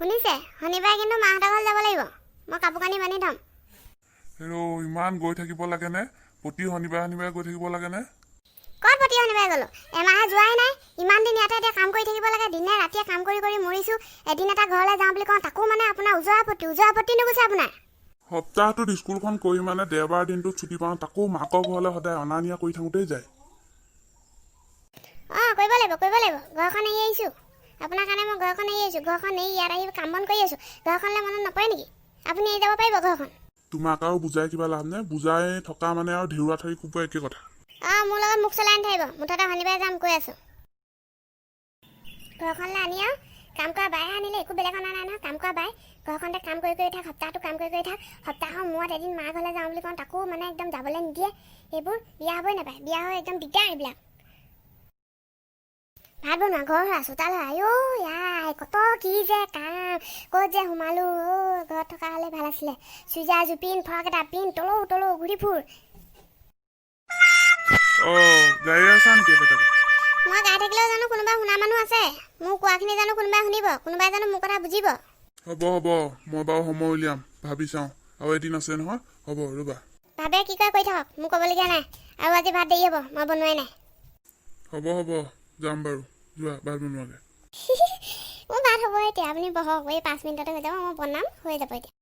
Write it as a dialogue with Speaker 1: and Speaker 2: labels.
Speaker 1: শুনিছে, শনিবাৰে কিন্তু মাহঁতৰ ঘৰলৈ যাব লাগিব। মই কাপোৰ কানি বান্ধি থ'ম।
Speaker 2: হেৰ', ইমান গৈ থাকিব লাগেনে? প্ৰতি শনিবাৰে শনিবাৰে গৈ থাকিব লাগেনে?
Speaker 1: ক'ত প্ৰতি শনিবাৰে গ'লো? এমাহে যোৱাই নাই। ইমান দিন ইয়াতে এতিয়া কাম কৰি থাকিব লাগে। দিনে ৰাতিয়ে কাম কৰি কৰি মৰিছোঁ। এদিন এটা ঘৰলৈ যাওঁ বুলি কওঁ, তাকো মানে আপোনাৰ ওজৰ আপত্তি, ওজৰ আপত্তি নুগুচে আপোনাৰ।
Speaker 2: সপ্তাহটোত স্কুলখন কৰি মানে দেওবাৰ দিনটোত ছুটি পাওঁ, তাকো মাকৰ ঘৰলৈ সদায় অনা নিয়া কৰি থাকোঁতেই যায়।
Speaker 1: অঁ, কৰিব লাগিব, কৰিব লাগিব। ঘৰখন এৰি আহিছোঁ আপোনাৰ কাৰণে। মই ঘৰখন এৰি আহিছোঁ। ঘৰখন এৰি ইয়াত আহি কাম বন কৰি আছোঁ। ঘৰখনলৈ মনত নপৰে নেকি? আপুনি এৰি যাব পাৰিব ঘৰখন?
Speaker 2: তোমাক আৰু বুজাই কিবা লাভ নাই। বুজাই থকা মানে আৰু ঢেৰুৱা ঠাৰি কোবোৱা একে কথা।
Speaker 1: অঁ, মোৰ লগত মুখ চলাই নাথাকিব। মুঠতে শনিবাৰে যাম, কৈ আছোঁ। ঘৰখনলৈ আনি আৰু কাম কৰা বাইহে আনিলে, একো বেলেগ অনা নাই নহয়। কাম কৰা বাই। ঘৰখনতে কাম কৰি কৰি থাক, সপ্তাহটো কাম কৰি কৰি থাক। সপ্তাহৰ মূৰত এদিন মা ঘৰলৈ যাওঁ বুলি কওঁ, তাকো মানে একদম যাবলৈ নিদিয়ে। এইবোৰ বিয়া হ'বই নাপায়। বিয়া হৈ একদম দিগদাৰ এইবিলাক। ভাত বনোৱা, ঘৰ সৰা, চোতাল সৰা, আইঅ আই, কত কি যে কাম! ক'ত যে সোমালো অ'। ঘৰত থকা হ'লে ভাল আছিলে। চুইজাৰ এযোৰ পিন্ধ, ফ্ৰক এটা পিন্ধ, তলৌ তলৌ ঘূৰি ফুৰ।
Speaker 2: অঁ, গাড়ী আছা নেকি একেটাকে?
Speaker 1: মই গাই থাকিলেও জানো কোনোবা শুনা মানুহ আছে? মোৰ কোৱাখিনি জানো কোনোবাই শুনিব? কোনোবাই জানো মোৰ কথা বুজিব?
Speaker 2: হ'ব হ'ব, মই বাৰু সময় উলিয়াম, ভাবি চাওঁ। আৰু এদিন আছে নহয়। হ'ব, ৰ'বা।
Speaker 1: ভাবে কি কয় কৰি থাকক, মোৰ ক'বলগীয়া নাই। আৰু আজি ভাত দেৰি হ'ব, মই বনোৱাই নাই।
Speaker 2: হ'ব হ'ব, যাম বাৰু। যোৱা, ভাত বনোৱাগে।
Speaker 1: মোৰ ভাত হ'ব এতিয়া, আপুনি বহক। এই 5 মিনিটতে হৈ যাব। মই বনাম, হৈ যাব এতিয়া।